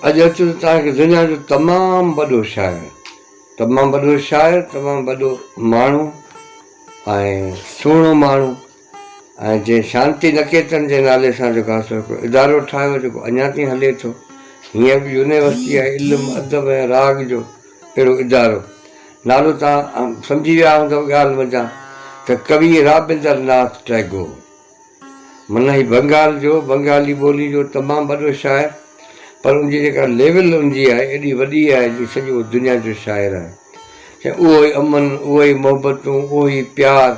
اڄ اچو ته توهان کي دنيا جو تمام وڏو شاعر، تمام وڏو شاعر، تمام وڏو ماڻهو ۽ سهڻو ماڻهو ۽ جنهن شانتي نڪيتن جي نالي سان جيڪو آهي سو هڪڙو ادارو ٺاهيو جيڪو اڃا تائين هلي ٿو. هينئر به يونيورسٽي آهي علم، ادب ۽ راڳ جو اهڙو ادارو. نالو توهان سمجهي ويا هوندؤ ڳالهه منجهان ته ڪوي رابندر ناٿ ٽئگور. معنيٰ هي بنگال جو، بنگالي ٻولي جو تمام وڏو شاعر، پر ان جي جيڪا ليول ان جي آهي ايڏي وڏي آهي جو سڄو دنيا جو شاعر آهي. چي اهو ئي امن، اهو ئي محبتون، اهو ئي پيار،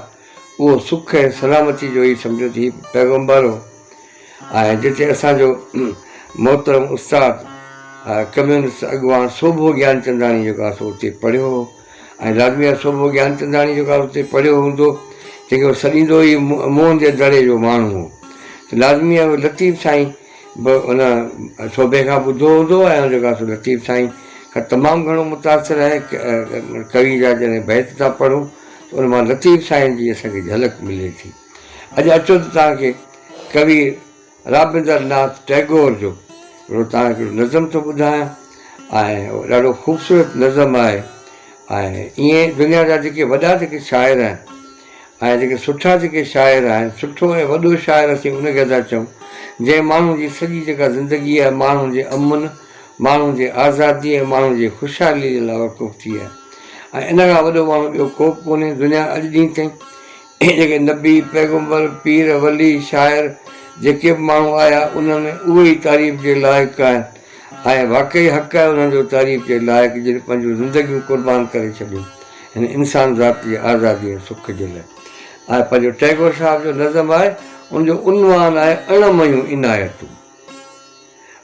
اهو سک ۽ سلامتي جو ئي سمجهو ته هي پيغمبر هو ۽ جتي اسان جو محترم استاد ڪميونسٽ اڳواڻ سوڀو گيانچنداڻي جيڪو آهي سو اتي پڙهيو هو. ۽ لازمي آهي سوڀو گيانچنداڻي جيڪو آهي اتي پڙهيو هوندو، جنهن کي هو سڏيندو ئي موهن جي دڙي جو ماڻهو هو ته لازمي آهي اهو لطيف سائين به ان سوڀي کان ٻڌو هوندو ۽ جيڪو آهي سو لطيف سائين کان تمام گهڻو متاثر آهي. ڪوي جا جڏهن بيت ٿا پڙهون ته ان مان لطيف سائين جي اسان کي جهلڪ ملي ٿي. اڄ اچو ته توهان کي ڪوي رابندر ناٿ ٽئگور جو هڪڙو توهان کي هڪڙو نظم ٿو ٻڌايان ۽ اهو ڏاڍو خوبصورت نظم آهي ۽ ائين دنيا جا جيڪي وڏا جيڪي شاعر آهن ۽ جيڪي سٺا جيڪي شاعر آهن سٺو ۽ وڏو شاعر اسين ان کي ٿا چئون جنهن ماڻهو جي سڄي جيڪا زندگي آهي ماڻهن جي امن ماڻهن جي آزادي ۽ ماڻهن جي خوشحالي جي لاء وقف ٿي آهي ۽ ان کان وڏو ماڻهو ٻيو ڪو به ڪونهي دنيا اڄ ڏينهن تائين جيڪي نبي، پيغمبر، پير، ولي، شاعر جيڪي به ماڻهو آيا انهن ۾ اهي ئي تعريف جي لائق آهن ۽ واقعي حق آهي انهن جو تعريف جي لائق جن پنهنجون زندگيون قربان ڪري ڇڏيون هن انسان ذات جي آزادي ۽ سک جي لاء ۽ پنهنجو ٽئگور صاحب جو نظم آهي ان جو عنوان آهي اڻ ميون عنايتون.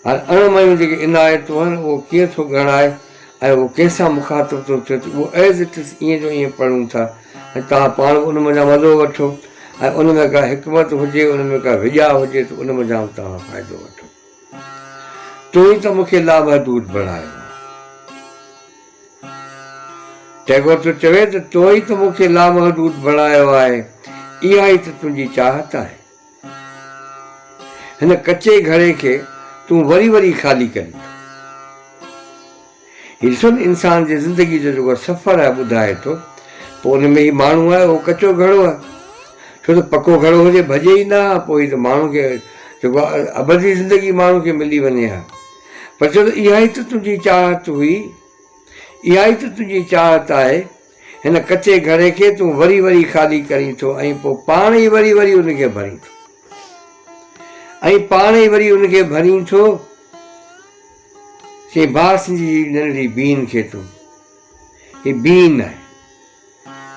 هاڻي اڻ ميون جيڪي عنايتون آهن اهو ڪيئن ٿو ڳڻائي ۽ اهو ڪنهن سان مخاطب ٿو ٿئي ته اهو ايز it از ائين جو ائين پڙهون ٿا ۽ توهان پاڻ به ان منجهان مزو وٺو ۽ ان ۾ ڪا حڪمت هجي ان ۾ ڪا وڄا هجي ته ان منجهان به توهان فائدو وٺو. تون ئي ته مون کي لامحدود بڻايو آهي. ٽئگور ٿو چوي ته تو ئي ته مون کي لامحدود بڻايو آهي، اها ئي ته تنهنجي چاهت آهي. هن ڪچي گهڙي کي تون وري وري خالي ڪرين ٿو. هي ڏسو نه انسان جي زندگي جو جيڪو سفر آهي ٻڌائي ٿو. پوء ان ۾ هي ماڻهو آهي اهو ڪچو گهڙو آهي. ڇو ته پڪو گهڙو هجي ڀڄي ئي نه ها پوء هي ته ماڻهو کي جيڪو ابدي زندگي ماڻهو کي ملي وڃي ها. پر ڇو ته اها ئي ته تنهنجي چاهت هئي. اها ئي ته تنهنجي چاهت آهي. هن ڪچي گهڙي کي تون وري وري خالي ڪرين ٿو ۽ پوء پاڻ ئي وري وري ان کي ڀرين ٿو. ۽ پاڻ ئي وري ان کي ڀرين ٿو. چي باس جي هي ننڍڙي بين کي تون. هي بين آهي.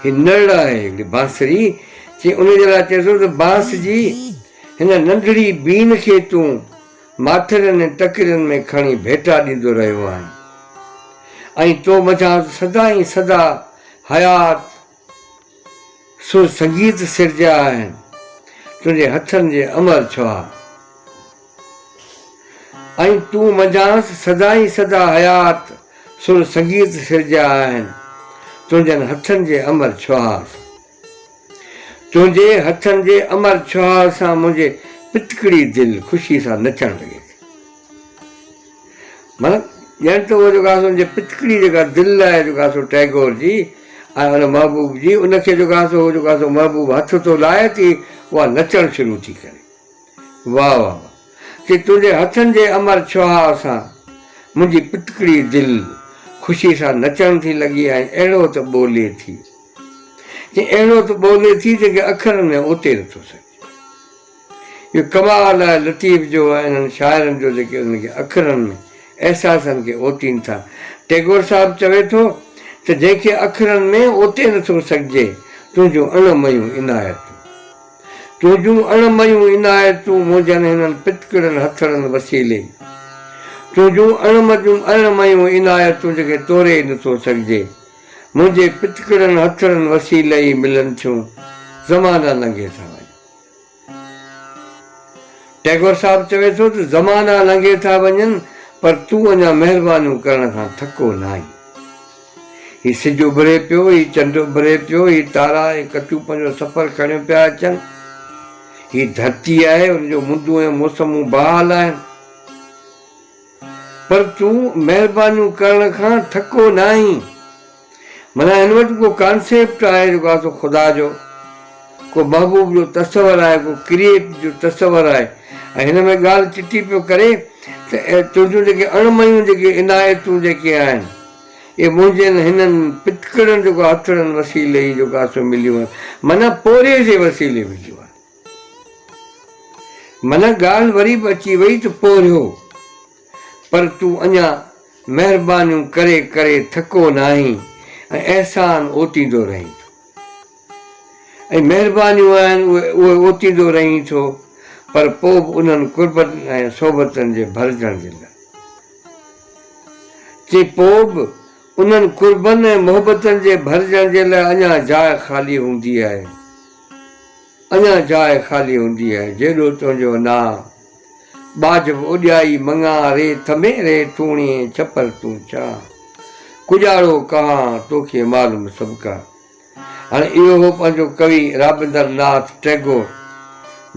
هي نڙ آهي هڪڙي بانسري. چي ان جي لاء چئي ٿو ته بانس جي هن ننڍڙي بين کي تون ماٿرين ۽ ٽڪرين ۾ کڻي ڀيٽا ڏيندو رهيو آهين ۽ تو منجهان سدائين سدا حيات سر سنگيت سرجيا آهن، تنهنجي هٿن جي امر ڇهاء ۽ تون منجهانس سدائين سدا حيات سر سنگيت سرجيا آهن، تنهنجن هٿن جي امر ڇهاء سان. تنهنجي هٿن جي امر ڇهاء سان منهنجي پتڪڙي دل خوشي سان نچڻ لڳي ٿي. معنيٰ ڄڻ ته اهو جيڪو آهي سو ان جي پتڪڙي جيڪا دل آهي جيڪو آهي سو ٽئگور جي ۽ ان محبوب جي ان کي جيڪو آهي سو جيڪو آهي سو محبوب هٿ ٿو لائي ٿي اها نچڻ شروع ٿي ڪري. واه واه واه چي تنهنجي هٿن جي امر ڇهاء سان منهنجي پتڪڙي دل خوشي سان نچڻ ٿي لڳي ۽ اهڙو ته ٻولي ٿي. چي اهڙو ته ٻولي ٿي جنهن کي اکرن ۾ اوتي نٿو سگهجي. اهو ڪمال آهي لطيف جو ۽ انهن شاعرن جو جيڪي انهن کي اکرن ۾ احساسن کي اوتين ٿا. ٽئگور صاحب چوي ٿو ته جنهن کي اکرن ۾ اوتي نٿو سگهجي تنهنجون اڻ ميون عنايتون. تنهنجون اڻ ميون عنايتون منهنجن هنن پتڪڙن هٿڙن وسيلي. تنهنجون اڻ ميون عنايتون جنهن کي توري ئي نٿو سگهجي. منهنجي پتڪڙن هٿڙن وسيلي ئي ملن ٿيون، زمانا لنگهي ٿا وڃن. ٽئگور صاحب چوي ٿو ته زمانا لنگهي ٿا وڃن پر تون اڃا مهربانيون ڪرڻ کان ٿڪو ناهين. هي سج اڀري پيو، هي چنڊ اڀري پيو، هي تارا ۽ ڪتيون پنهنجو سفر کڻيو پيا اچن. هي ڌرتي آهي، ان جو مندون ۽ موسمون بحال آهن. پر تون مهربانيون ڪرڻ کان ٿڪو ناهين. معنيٰ هن وٽ ڪو ڪانسيپٽ آهي جيڪو آهي سو خدا جو، ڪو محبوب جو تصور آهي، ڪو ڪريئيٽ جو تصور آهي ۽ هن ۾ ڳالهه چٽي پيو ڪري ته تنهنجون جيڪي اڻ ميون جيڪي عنايتون جيڪي آهن اهي منهنجن هنن پتڪڙن جيڪو هٿڙن وسيلي ئي جيڪو آهي سو مليون آهن معنيٰ پورهيي جي وسيلي مليون آهن. معنيٰ ڳالهه وري به اچي وئي ته پورهيو، پر تون اڃا مهربانيون ڪري ڪري ٿڪو ناهين ۽ احسان اوتيندو رهين ٿو. ۽ مهربانيون آهن اهي اهي اوتيندو رهين ٿو، پر پوء به انهن قربتن ۽ صحبتن جي ڀرجڻ جي لاء. چي پوء به انهن قربن ۽ محبتن جي ڀرجڻ جي لاء اڃا جاء خالي هوندي آهي. اڃا جاء خالي هوندي آهي، جيڏو تنهنجو نانء. ٻاجهه به اڏيائي مڱان، ري ٿمي ري ٽوڻي ڇپر تون ڇان. ڪڄاڙو ڪهان، توکي معلوم سڀڪا. هاڻي اهو هو پنهنجو ڪوي رابندر ناٿ ٽئگور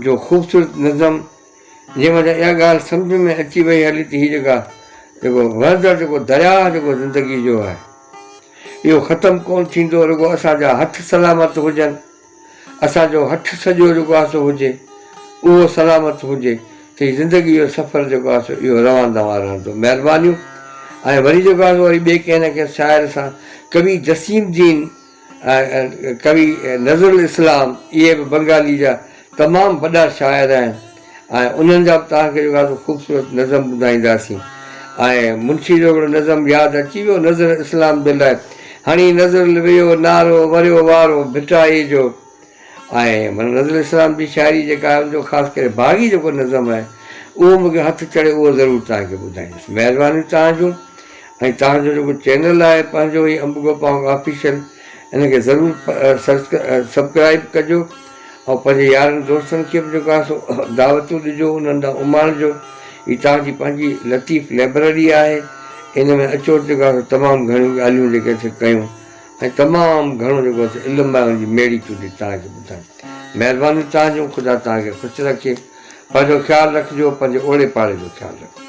جو خوبصورت نظم، جنهن منجهان اها ڳالهه سمجهه ۾ اچي وئي هلي ته هي جيڪا جيڪو وهندڙ جيڪو درياهه جيڪو زندگي جو آهي، اهو ختم ڪونه ٿيندو، رڳو اسان جا هٿ سلامت هجن. اسان جو هٺ سڄو جيڪو آهي سو هجي، اهو سلامت هجي ته هي زندگي جو سفر جيڪو آهي سو اهو روان دوان رهندو. مهربانيون ۽ وري جيڪو آهي سو وري ٻئي ڪنهن نه ڪنهن شاعر سان ڪوي جسيم دين ۽ ڪوي نذرالاسلام اهي به بنگالي جا تمام وڏا شاعر آهن ۽ انهن جا به توهان کي جيڪو آهي سو خوبصورت نظم ٻڌائينداسين ۽ منشي جو هڪڙو نظم ياد اچي ويو نذر اسلام جي لاء هڻي نذر ويو نعرو وريو وارو ڀٽائي جو ۽ معنيٰ نذر اسلام جي شاعري جيڪا آهي ان جو خاص ڪري باغي جيڪو نظم آهي اهو مون کي هٿ چڙهي اهو ضرور توهان کي ٻڌائيندس مهربانيون توهان جون ۽ توهان جو جيڪو چينل آهي پنهنجو هي انب گوپانگ آفيشل ان کي ضرور سبڪرائب ڪجو ۽ پنهنجي يارن دوستن کي به جيڪو آهي سو دعوتون ڏجو انهن ڏانهن اماڻجو هي توهان جي پنهنجي لطيف لئبرري آهي ان ۾ اچو ته جيڪو آهي سو تمام گهڻيون ڳالهيون جيڪي اسين ڪيون ۽ تمام گهڻو جيڪو آهي سو علم آهي ان جي ميڙي چونڊي توهان کي ٻڌايون مهربانيون توهان جون خدا توهان کي خوش رکي پنهنجو خيال رکجو پنهنجي اوڙي پاڙي جو خيال رکجو.